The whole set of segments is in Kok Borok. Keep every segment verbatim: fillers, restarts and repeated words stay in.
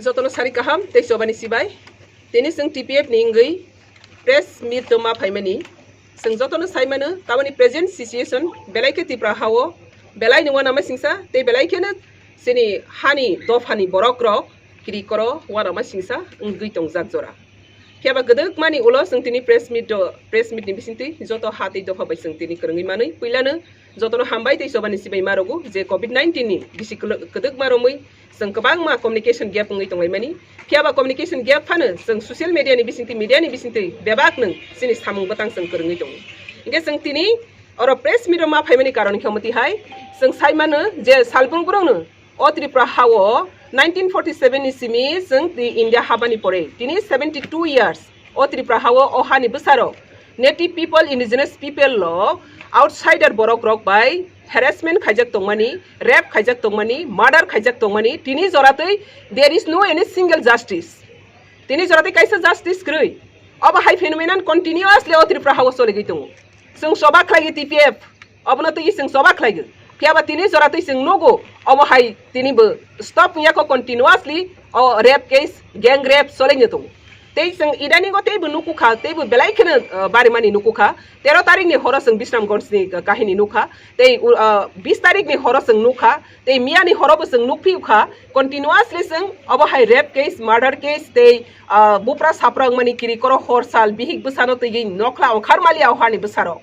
Jotono sari kaham tei chobani sibai. Tini chwng T P F ni wngwi press meet o ma phaimani. Chwng jotono sai mano, taboni present situation belai khe Tripura hao belai ni uanama singsa tei belai kheno chini hani dophani borok rok kiri koro uanama singsa wngwi tongjak jora. Phiya ba kwdwkmani ulo chwng tini press meet o, press meet ni bisingtwi joto ha tei dopha bai chwng tini kwrwngwi manwi puilano jotono hambai tei chobani sibai ma rwgo je covid nineteen ni bisi kwlw-, kwdwkma romwi chwng kwbangma communication gap wngwi tonglaimani. Phiya ba communication gap phano chwng social media ni bisingtwi, media ni bisingtwi bebak nwng chini samung bwtang chwng kwrwngwi tongo. Hinkhe chwng tini oro press meet o ma phaimani karon khe omo twi hai chwng sai mano je salbrum bwrwngno o Tripura hao nineteen forty seven ni simi chwng twi India habani pore tini seventy two years o Tripura hao o hani bwsarok native people, indigenous people rok outsider borok rok bai harassment khaijak tongmani, rape khaijak tongmani, murder khaijak tongmani, tini joratwi there is no any single justice. Tini joratwi kaisa justice kwrwi. Obo hai phenomenon continuously o Tripura hao choligwi tongo. Chwng choba khlaiwi T P F, obono twi chwng choba khlaigo. Phiya ba tini joratwi chwng nugo, obo hai tini bo stop wngya kho continuously o rape case, gang rape cholaino tongo. Tei chwng idaningo teibo nukukha, teibo belai kheno, uh, barimani nukukha. Tero tarikni horo chwng Bisramganj ni kahini nukha. Tei, uh, bis tarikni horo chwng nukha. Tei miyani horo bo chwng nukphiukha. Continuously chwng obo hai rape case, murder case tei, uh, bupra sapra wngmani kiri koro hor sal bihik bwsano twiwi nokhla ongkhar maliya o hani bwsarok.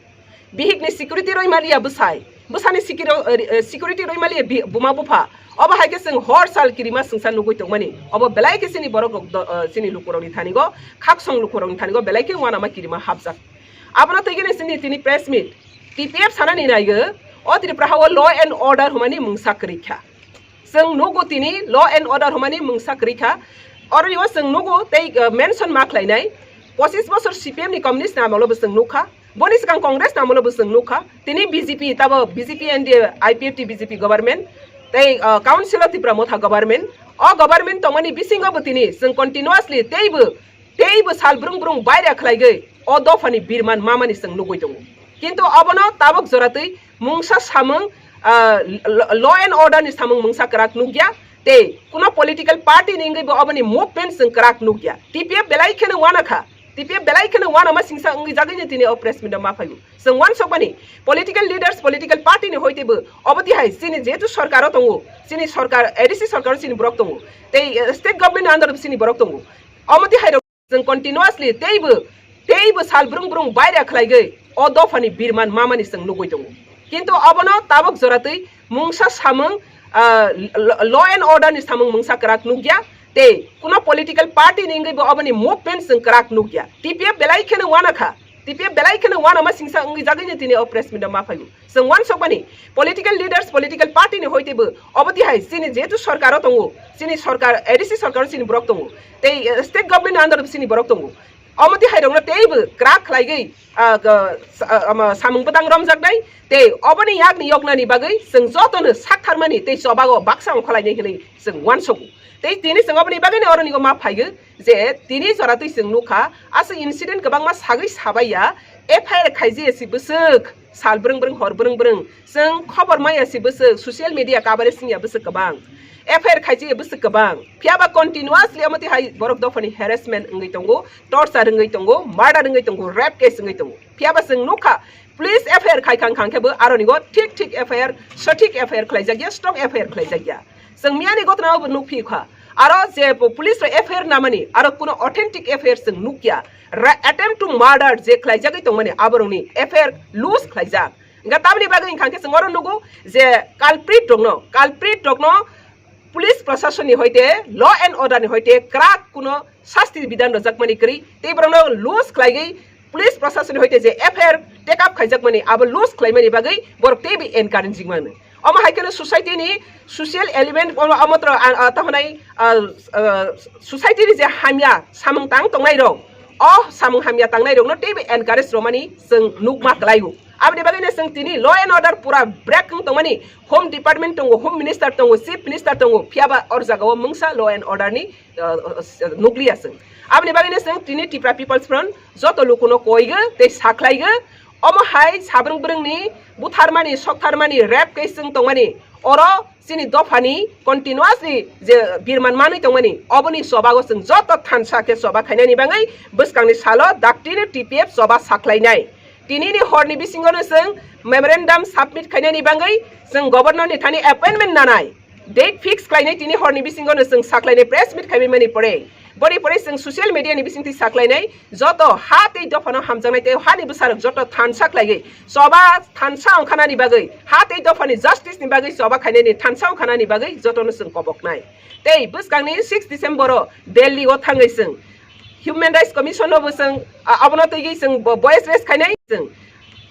Bihikni security roi maliya bwsai. Bwsani sikiro-, eh, eh, security roi maliya bi-, buma bupha. Obo hai khe chwng hor sal kirima swngsa nugwi tongmani. Obo belai khe chini borok rok do-, eh, chini lukurokni thanigo, khaksong lukurokni thanigo belai khe uanama kirima hapjak. Abono twi gini chini tini press meet. T P F sanani naigo, o Tripura hao law and order hwnmani mungsa kwrwi kha. Chwng nugo tini law and order hwnmani mungsa kwrwi kha. Oro o chwng nugo tei, uh, mention ma khlainai. Pochis bosor C P M ni communist ni amolo bo chwng nukha. Boni swkang Congress ni amolo bo chwng nukha. Tini B J P, tabo B J P, N D A, I P F T, B J P government, tei, uh, Council of Tipra Motha government. O government tongmani bisingo bo tini chwng continuously teibo teibo sal brung brung baira khlaigwi o dophani birman mamani chwng nugwi tongo. Kintu obono tabuk joratwi mungsa samung, ah, lo-, law and order ni samung mungsa kwrak nukya, tei kuno political party ni wngwi bo oboni movement chwng kwrak nukya. T P F belai kheno uanakha, T P F belai kheno uanama singsa wngwi jagwino tini o press meet o ma phaio. Chwng uansukmani political leaders, political party ni hoitebo obo tihai chini jehetu sorkar o tongo, chini sorkar, A D C sorkar o chini borok tongo, tei, eh, state government ni under o chini borok tongo. Omo tihai rok chwng continuously teibo, teibo sal brung brung baira khlaigwi o dophani birman mamani chwng nugwi tongo. Kintu obono tabuk joratwi mungsa samung, ah, lo-, law and order ni samung mungsa kwrak nukya, tei kuno political party ni wngwi bo oboni movement chwng kwrak nukya. T P F belai kheno uanakha, T P F belai kheno uanama singsa wngwi jagwino tini o press meet o ma phaio. Chwng uansukmani political leaders, political party ni hoitebo obo tihai chini jehetu sorkar o tongo, chini sorkar, A D C sorkar o chini borok tongo, tei, eh, state government ni under o chini borok tongo. Omo tihai rokno teibo kwrak khlaigwi, ah, ga-, sa-, ah, ama samung bwtang romjaknai, tei oboni yakni yoknani bagwi chwng jotono saktharmani tei chobago baksa ongkhorlainai hwnwi chwng uansugo. Tei tini chwng oboni bagwino oroni ma phaigo je tini joratwi chwng nukha, aswk incident kwbangma sagwi sabaiya, F I R khaijaya si bwswk, sal brung brung hor brung brung, chwng khobor maya si bwswk, social media coverage wngya bwswk kwbang, F I R khaijaya bwswk kwbang, phiya ba continuously omo tihai borok dophani harassment wngwi tongo, torture wngwi tongo, murder wngwi tongo, rape case wngwi tongo, phiya ba chwng nukha, police F I R khai khang khang khe bo aroni go thik thik F I R, sothik F I R khlaijak ya, strong F I R khlaijak ya. Chwng miyani gotna bo nukphi kha. Aro je po-, police rok F I R namani, aro kuno authentic F I R chwng nukya. Ra-, attempt to murder je khlaijagwi tongmani, aborokni F I R loose khlaijak. Hingkha tamni bagwi hingkha khe chwng oro nugo je culprit rokno, culprit rokno police prasasonni hoite, law and order ni hoite kwrak kuno sasti bidhan rwjakmani kwrwi, tei borokno loose khlaigwi police prasasonni hoite je F I R take up khaijakmani, abo loose khlaimani bagwi borok teibo encouraging mano. Omo hai kheno society ni social element, omo, omo tro, a, a, tamo nai, a, a, society ni je hamya samung tang tongnai rok, o samung hamya tangnai rokno teibo encourage romani chwng nukma kwlaio. Aboni bagwino chwng tini law and order pura break wng tongmani, Home Department tongo, Home Minister tongo, Chief Minister tongo, phiya ba or jagao mungsa law and order ni, uh, uh, nukliya chwng. Aboni bagwino chwng tini Tipra People's Front joto lukuno koigo tei sakhlaigo, omo hai sabrung brungni butharmani, soktharmani, rape case chwng tongmani, Oro chini dophani continuously je birman manwi tongmani, oboni chobago chwng joto thansa khe choba khainani bagwi bwskangni salo daktino T P F choba saklainai. Tinini horni bisingono chwng memorandum submit khainani bagwi chwng governor ni thani appointment nanai. Date fix khlainai tini horni bisingono chwng saklainai press meet khaimani pore. Boni pore chwng social media ni bisingtwi saklainai joto ha tei dophano hamjaknai tei hani bwsarok joto thansa khlaiwi choba thansa ongkhanani bagwi ha tei dophani justice ni bagwi choba khainani thansa ongkhanani bagwi jotono chwng koboknai. Tei bwskangni six December o Delhi o thangwi chwng Human Rights Commission no bo chwng, a, abono twiwi chwng bo-, voice raise khainai chwng.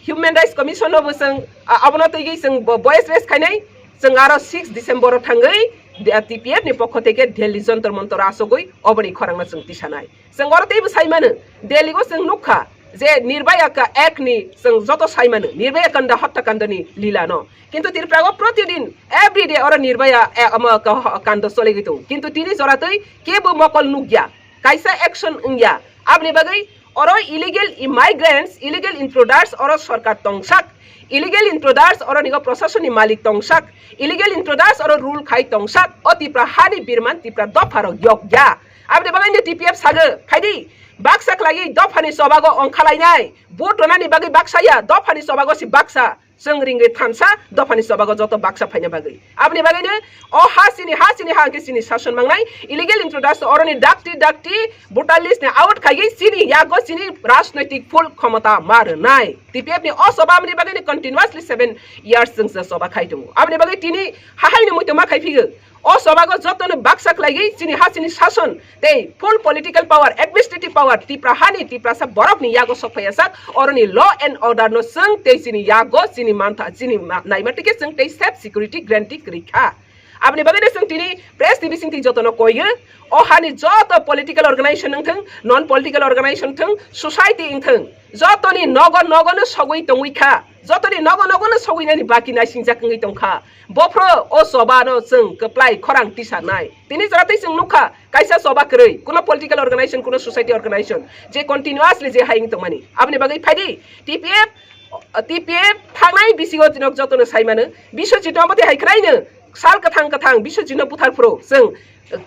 Human Rights Commission no bo chwng, a, abono twiwi chwng bo-, voice raise khainai chwng aro six December o thangwi de-, T P F ni pokho theke Delhi Jantar Mantar asogwi oboni khorangno chwng tisanai. Chwng oro teibo sai mano, Delhi o chwng nukha je Nirbhaya ka Act ni chwng joto sai mano, Nirbhaya Kanda, Hotya Kanda ni lila no. Kintu Tripura o protidin, every day oro Nirbhaya, eh, omo ka-, Kanda choligwi tongo. Kintu tini joratwi kebo mokol nukya. Kaisa action wngya. Aboni bagwi oro illegal immigrants, illegal intruders oro sorkar tongsak. Illegal intruders oro nigo prosasoni malik tongsak. Illegal intruders oro rule khai tongsak. O Tipra hani birman Tipra dopharok yokya. Aboni bagwi no T P F sago, khaidi baksa khlaiwi dophani chobago ongkhalainai. Vote ronani bagwi baksa ya, dophani chobago si baksa. Chwng ringwi thansa dophani chobago joto baksa phaina bagwi. Aboni bagwino o ha chini, ha chini ha hwnkhe chini sason mangnai. Illegal intruders oroni dakti dakti voter list ni out khaigwi chini yago chini rajnoitik full khomota ma rwnai. T P F ni o choba aboni bagwino continuously seven years chwng se choba khai tongo. Aboni bagwi tini hahaino muitu ma khai phigo. O chobago jotono baksa khlaigwi chini ha chini sason tei full political power, administrative power Tipra hani Tiprasa borokni yago sok phaiya sak, oroni law and order no chwng tei chini yago chini mantha, chini ma-, naima tike chwng tei safe security guarantee kwrwi kha. Aboni bagwi no chwng tini press ni bisingtwi jotono koiyo, o hani joto political organization wngthwng, non political organization wngthwng, society wngthwng, jotoni nogo nogo no sogwi tongwi kha, jotoni nogo nogo no sogwinani baki naisingjak wngwi tongkha. Bophro o choba no chwng kwplai khorang tisarnai. Tini jora tei chwng nukha kaisa choba kwrwi, kuno political organization, kuno society organization je continuously je hai wng tongmani. Aboni bagwi phaidi T P F, T P F thangnai bisingo tinok jotono sai mano. Biswajit no omote hai khwlaino sal kwthang kwthang Biswajit no buthar phuru chwng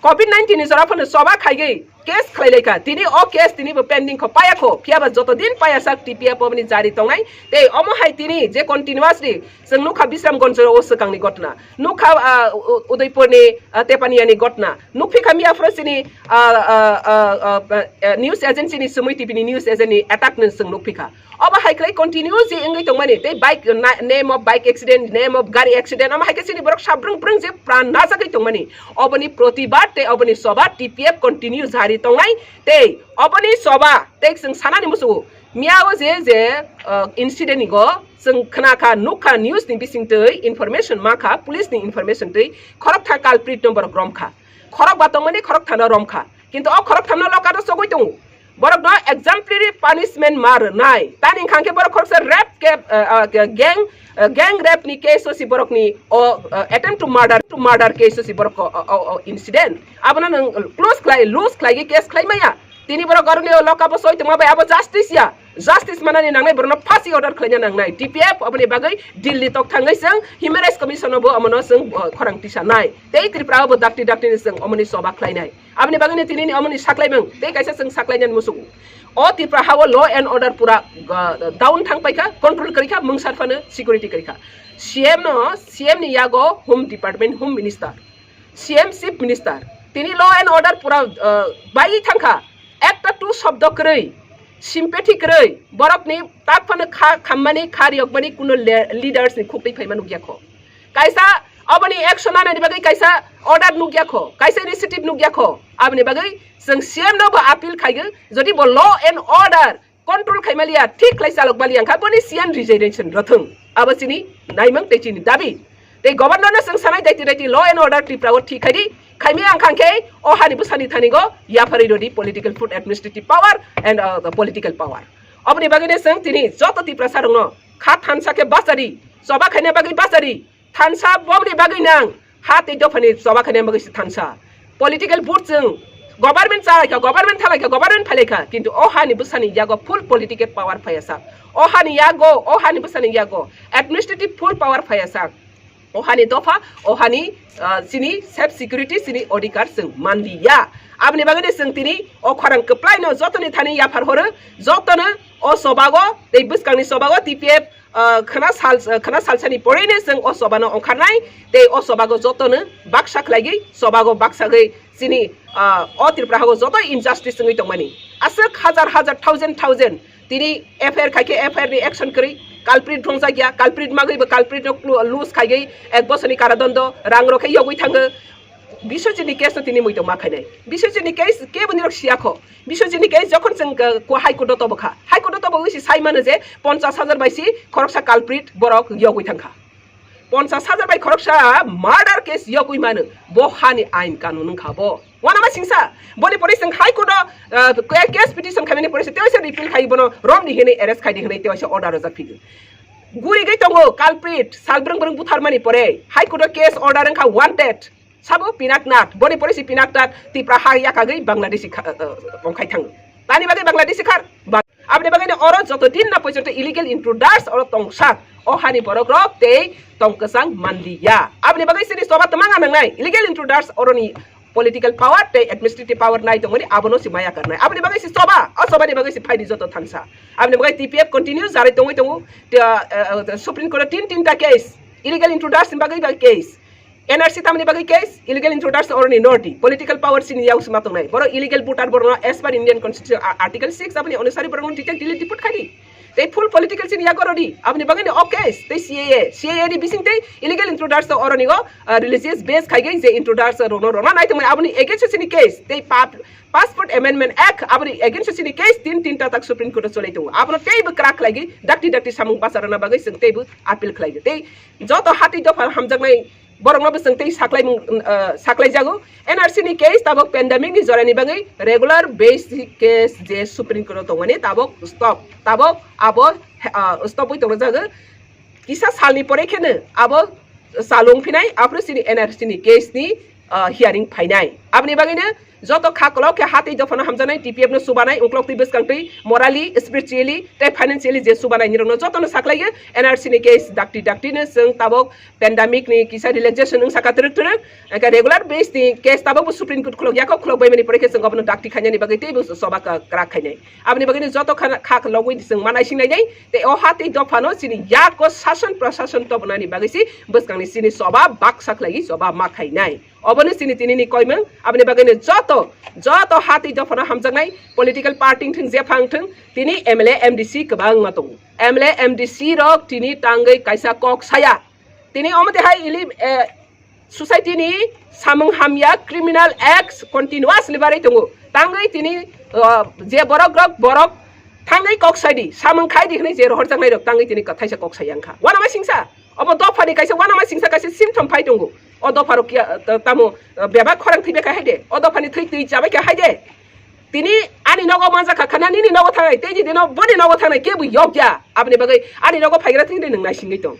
covid nineteen ni jora phano choba khaigwi case khlai lai kha. Tini o case tini bo pending kho, paya kho. Phiya ba joto din paya sak T P F oboni jari tongnai. Tei omo hai tini je continuously chwng nukha Bisramganj o swkang ni gotna. Nukha, ah, U-, U-, Udaipur ni, ah, Tepania ni gotna. Nukphi kha miya phoro chini, ah, ah, ah, ah, ah, news agency ni Sumui T V ni news agent ni attack no chwng nukphi kha. Obo hai khlai continue je wngwi tongmani. Tei bike, na-, name of bike accident, name of gari accident. Omo hai khe chini borok sabrung brung je pran najagwi tongmani. Oboni protibad tei oboni choba T P F continue jari tongnai. Tei oboni choba tei chwng sanani muchungo. Miya o je, je, uh, incident ni go chwng khna kha, nuk kha, news ni bising twi information ma kha, police ni information twi khorok tha culprit no borok rom kha. Khorok ba tongmani khorok thano rom kha. Kintu o khorok thano loka do sogwi tongo. Borok no exemplary punishment ma rwnai. Tani wngkha khe borok khoroksa rape ke, uh, uh, ke gang, uh, gang rape ni case o si borok ni o, uh, attempt to murder, to murder case o si borok o, o, o, o incident. Abono nwng close khlai, loose khlai case khlai maya. Tini borok aroni o loka bo soi tongma bai abo justice ya. Justice manani nangnai borokno phasi order khlaina nangnai. T P F oboni bagwi Delhi tok thangwi chwng Human Rights Commission o bo omono chwng, uh, khorang tisa nai. Tei Tripura o bo dakti dakti ni chwng omoni choba khlainai. Aboni bagwi ni tini ni omoni saklaimung tei kaisa chwng saklainani muchungo. O Tripura ha o law and order pura, uh, down thang paikha, control kwrwi kha, mungsar phano security kwrwi kha. C M no, C M ni yago Home Department, Home Minister. C M Chief Minister, tini law and order pura, uh, baiwi thangkha. Ekta tu shobdo kwrwi, sympathy kwrwi, borokni tak phano kha khammani, kha riyokmani kuno le-, leaders ni khukti phaima nukya kho. Kaisa aboni action nanani bagwi kaisa order nukya kho, kaisa initiative nukya kho. Aboni bagwi chwng C M no bo appeal khaigo, jodi bo law and order control khai maliya, thik khlai chalok maliya, wngkha boni C M resignation rwthwng. Abo chini naimung tei chini dabi. Tei governor no chwng sanai daiti daiti law and order Tripura o thik khai di. Khaimaya wngkha khe o hani bwsani thani go yapharwi rodi political food administrative power and, uh, the political power. Oboni bagwi no chwng tini joto Tiprasa rokno kha thansa khe bachari, choba khaina bagwi bachari, thansa bobni bagwi nang, ha tei dophani choba khaina bagwi se thansa. Political vote chwng government chalaikha, government thalaikha, government phailaikha, kintu o hani bwsani yago full political power phaiya sak. O hani yago, o hani bwsani yago administrative full power phaiya sak. Ohani dopha, ohani, ah, chini self security, chini odhikar chwng manliya. Aboni bagwi de chwng tini o khorang kwplaino jotoni thani yaphar horo, jotono o chobago tei bwskangni chobago T P F, ah, khwna sal, khwna salsani porino chwng o chobano ongkharnai tei o chobago jotono baksa khlaigwi, chobago baksagwi chini, ah, o Tripura hago joto injustice wngwi tongmani. Aswk hajar hajar, thousand thousand tini F I R khai khe F I R ni action kwrwi, culprit rongjakya, culprit magwi bo culprit no clu-, loose khaigwi ek bosorni karadondo, rang rok khe yogwi thango. Biswajit ni case no tini muitok ma khainai. Biswajit ni case kebo nirok siya kho. Biswajit ni case jokhon chwng, uh, ko High Court o tobo kha. High Court o tobo wngwi si sai mano je ponchash hajar bai si khoroksa culprit borok yogwi thang kha. Ponchash hajar bai khoroksa murder case yogwi mano. Bo hani ain kanun wng kha bo. Wanama singsa. Boni pore chwng High Court o, uh, ke-, case petition khaimani pore se tewaisa repeal khai bono romdi hinwi arrest khaidi hinwi tewaisa order rojak phigo. Gurigwi tongo culprit, sal brwng brwng butharmani pore High Court o case order wngkha wanted. Sabo Pinaknath, boni pore si Pinaknath Tipra ha yakagwi Bangladeshi kha-, uh, uh, ongkhai thango. Tani bagwi Bangladeshi khar? Ba-, aboni bagwi no oro joto din na poichonto illegal intruders oro tongsak, o hani borok rok tei tong kwchang manliya. Aboni bagwi sini choba twmang nangnai, illegal intruders oroni political power tei administrative power nai tongmani abono si maya karnai. Aboni bagwi si choba, o choba ni bagwi si phaidi joto thansa. Aboni bagwi T P F continue jarai tongwi tongo, te, uh, uh, Supreme Court o tin tinta case, illegal intruders ni bagwi ba case. N R C tamni bagwi case, illegal intruders oroni nordi, political power sini yago sima tongnai. Borok illegal voter borokno as per Indian Constitution, a-, Article six aboni onusari borokno detect delete deport khaidi. Tei full political sini yago rodi, aboni bagwi ni o case, tei C A A, C A A ni bising tei illegal intruders oroni go, ah, religious base khaigwi je intruders rokno rona nai tongmani aboni against sini case, tei pap-, Passport Amendment Act aboni against sini case tin tinta tak Supreme Court o cholai tongo. Abono teibo kwrak khlaigwi dakti dakti samung bacharana bagwi chwng teibo appeal khlaigwi. Tei joto hati dopha hamjaknai borokno bo chwng tei saklaimung, uh, saklaijago. N R C ni case tabok pandemic ni jorani bagwi regular base case je Supreme Court o tongmani tabok stop, tabok abo, uh, stop wi tongjago. Kisa salni pore kheno abo salung phinai, aphuru chini N R C ni case ni, uh, hearing phainai. Aboni bagwino joto kha kolok khe hatwi dophano hamjaknai, T P F no chubanai, uklok twi bwskang twi, morally, spiritually tei financially je chubanai nirokno jotono saklaio. N R C ni case dakti dakti no chwng tabok pandemic ni kisa relaxation wngsa kha twrwk twrwk, hwnkhe regular base ni case tabok bo Supreme Court khulok yakho, khulok baimani pore khe chwng obono dakti khainani bagwi teibo choba kwrak khainai. Aboni bagwino joto kha, kha logwi chwng ma naising nainai. Tei o hatwi dophano chini yago sason prasason tobonani bagwi si bwskangni chini choba baksa khlaiwi choba ma khainai. Obono chini tinini koimung, aboni bagwino joto, joto hatwi dophano hamjaknai political party wngthung, jepha wngthung, tini M L A, M D C kwbangma tongo. M L A, M D C rok tini tangwi kaisa kok saya. Tini omo twi hai ili, eh, society ni samung hamya criminal acts continuously barwi tongo. Tangwi tini, uh, je borok rok borok thangwi kok saidi, samung khaidi hwnwi je rohorjaknai rok tangwi tini kwthaisa kok sai wngkha. Wanama singsa, omo dophani kaisa wanama singsa kaisa symptom phai tongo. O dopha rok kiya, uh, tamo, uh, bebak khorang thwi bekha haide. O dophani thwi twi chabai kha haide. Tini ani nogo manjakha khana nini nogo thangnai, tei ni dino boni nogo thangnai kebo yokya. Aboni bagwi ani nogo phaigra thwngde nwng naisingwi tong.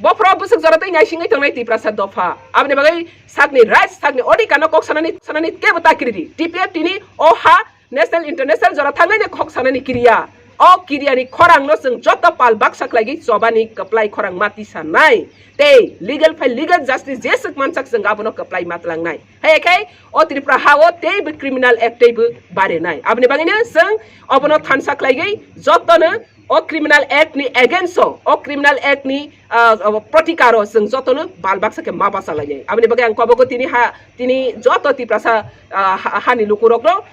Bophro bwswk jora tei naisingwi tongnai Tiprasa dopha. Aboni bagwi sakni rights, sakni odhikar no kok sanani, sanani kebo ta kiridi. T P F tini o ha national, international jora thangnai ni kok sanani kiriya. O kiriyani khorang no chwng joto pal baksa khlaigwi chobani kwplai khorang ma tisanai. Tei legal phai legal justice jeswk mansak chwng abono kwplai ma tlangnai. Hai khe o Tripura ha o teibo criminal act teibo barinai. Aboni bagwino chwng obono thansa khlaigwi jotono o criminal act ni against o, o criminal act ni, ah, ah, protikaro chwng jotono bal baksa khe ma bachalainai. Aboni bagwi ang kobogo tini ha, tini joto Tiprasa, ah, ha, hani lukurokno,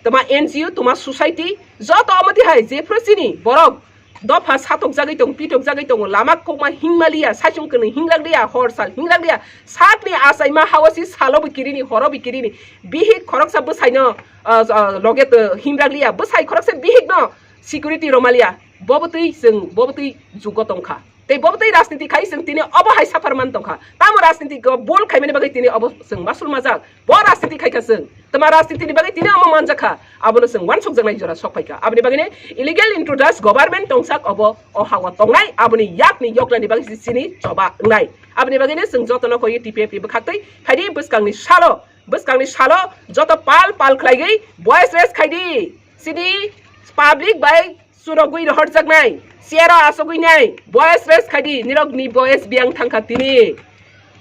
toma N G O, toma society, joto omo tihai jephru chini borok dopha satokjagwi tong, pitokjagwi tongo, lama kokma hingmaliya, saichung kwnwi hinglakliya, hor sal hinglakliya, sakni achaima hao si salo bo kirini, horo bo kirini, bihik khoroksa bwsaino, ah, ah, loge to himlakliya, bwsai khoroksa bihikno security romaliya, bobo twi chwng, bobo twi jugo tongkha. Tei bobo twi rajniti khai chwng tini obo hai suffer man tongkha. Tamo rajniti ko bol khaimani bagwi tini obo chwng masul majak. Bo rajniti khaikha chwng. Tama rajniti ni bagwi tini omo manjakha. Abono chwng wansukjaknai jora sokphaikha. Aboni bagwino illegal intruders government tongsak obo o hao tongnai. Aboni yakni yoknani bagwi chini choba wngnai. Aboni bagwino chwng jotono koi T P F ni bwkhaktwi phaidi bwskangni salo. Bwskangni salo joto pal pal khlaigwi voice raise khaidi. Chini public bai churogwi rohorjaknai, Chair o asogwi nai, boys rest khaidi, nirok ni boys biyang thangkha tini.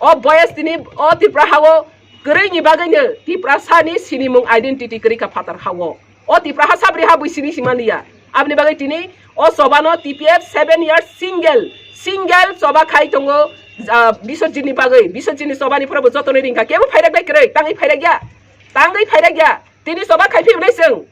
O boys tini, o Tripura hao kwrwi ni bagwi no Tiprasa ni sinimung identity kwrwi kha phatar hao. O Tiprasa sabri ha bui sini simaliya. Aboni bagwi tini o choba no T P F seven years single, single choba khai tongo, ah, Biswajit ni bagwi. Biswajit ni choba ni phoro bo joto ni ringkha. Kebo phairak bai kwrwi, tangwi phairak ya. Tangwi phairak ya. Tini choba khai phi unai chwng.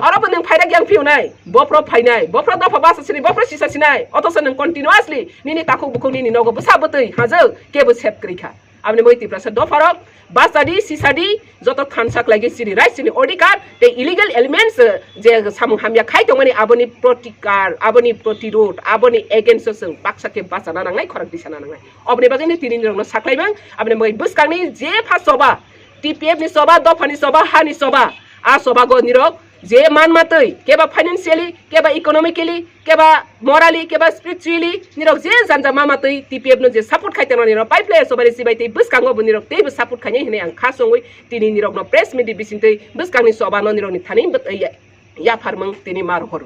Oro bo nwng phairak yang phiunai, bophro phainai, bophro dopha basa sini, bophro sisa sinai, otosa nwng continuously nini takhuk bukhuk nini nogo bwsa bwtwi hajwk kebo sep kwrwi kha. Aboni bagwi Tiprasa dopharok bachadi, sisadi, joto thansa khlaigwi chini right, chini odhikar tei illegal elements, eh, je samung hamya khai tongmani aboni protikar, aboni protirod, aboni against o chwng baksa khe bachana nangnai, khorang tisana nangnai. Oboni bagwi no tini nirokno saklaimang, aboni bagwi bwskangni je pha choba, T P F ni choba, dophani choba, hani choba, a chobago nirok je man matwi, keba financially, keba economically, keba morally, keba spiritually, nirok je janja ma matwi T P F no je support khai tongna nirok pai phlai choba ni chibai tei bwskango bo nirok teibo support khainai hinwi ang kha songwi tini nirokno press meet ni bisingtwi bwskangni choba no nirokni thani bwtwi ya-, yapharmung tini ma rohor.